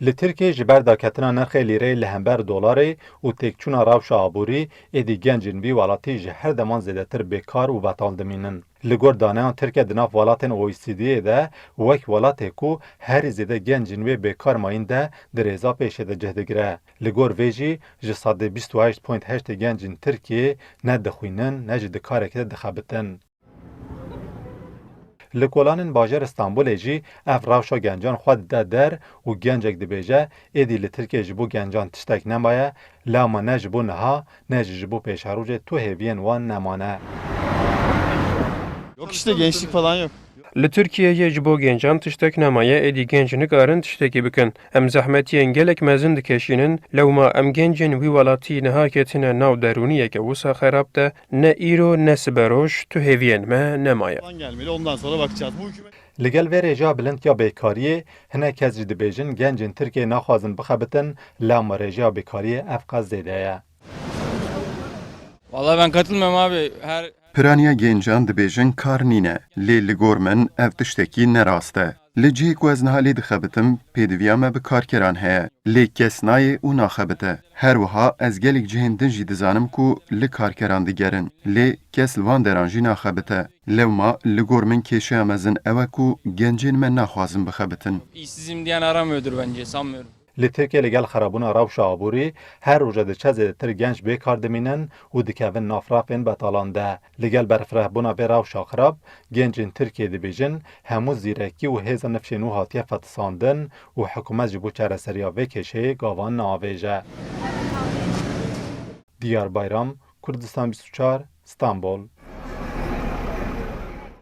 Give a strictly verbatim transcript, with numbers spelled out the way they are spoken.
Li Tirkiyê ji ber daketina nirxê lîreyê li hember dolarê û têkçûna rewşa aborî, êdî gencên vî welatî ji her deman zêdetir bêkar û betal dimînin. Li gor daneyan Tirkiye di nav welatên O E C D'ê de wek welatê ku herî zêde gencên wê bêkar mayîn de di rêza pêşê de cih digire. Li gor vê jî ji sedê bîst û heşt point heştê gencên Tirkiyê ne dixwînin ne jî di karekî de dixebitin. Li kolanên bajarê Stenbolê jî ev rewşa gencan xwe dide der û gencek dibêje, êdî li Tirkiyê ji bo gencan tiştek nemaye, lewma ne ji bo niha, ne jî ji bo pêşerojê tu hêviyên wan nemane. Yok işte, gençlik falan yok. Li Tirkiyeyê ji bo gencan tiştek nemaye, êdî genc nikarin tiştekî bikin. Em zehmetiyên gelek mezin dikeşînin, lewma em gencên wî welatî niha ketine nav derûniyeke wisa xerab de, ne îro ne siberoj tu hêviyên me nemaye. Falan gelmeli, ondan sonra bakacağız. Bu hükümet Li gel vê rêjeya bilind ya bêkariyê, hinek kes jî dibêjin gencên Tirkiyê naxwazin bixebitin, lewma rêjeya bêkariyê ev qas zêde ye. Vallahi ben katılmıyorum abi. Her Piraniya gencan dibêjin kar nîne, lê li gor min ev tiştekî ne rast e. Li cihê ku ez niha lê dixebitim, pêdiviya me bi karkeran heye, lê kes nayê û naxebite. Her wiha ez gelek cihên din jî dizanim ku li karkeran digerin, lê kes li van deran jî naxebite. Lewma li gor min kêşeya mezin ew e ku gencên me naxwazin bixebitin. İşsizim diyen aramıyordur bence, sanmıyorum. Li Tirkiyê li gel xirabûna rewşa aborî her roje diçe zêdetir genc bêkar dimînin û dikevin nav refên betalan de. Li gel berfirehbûna vê rewşa xirab, gencên Tirkiyê dibêjin hemû zîrekî û hêza nifşên wî hatiye fetisandin û hikûmet ji bo çareseriya vê kêşeyê gavan naavêje. Diyar Bayram, Kurdistan bîst û çar, Stenbol.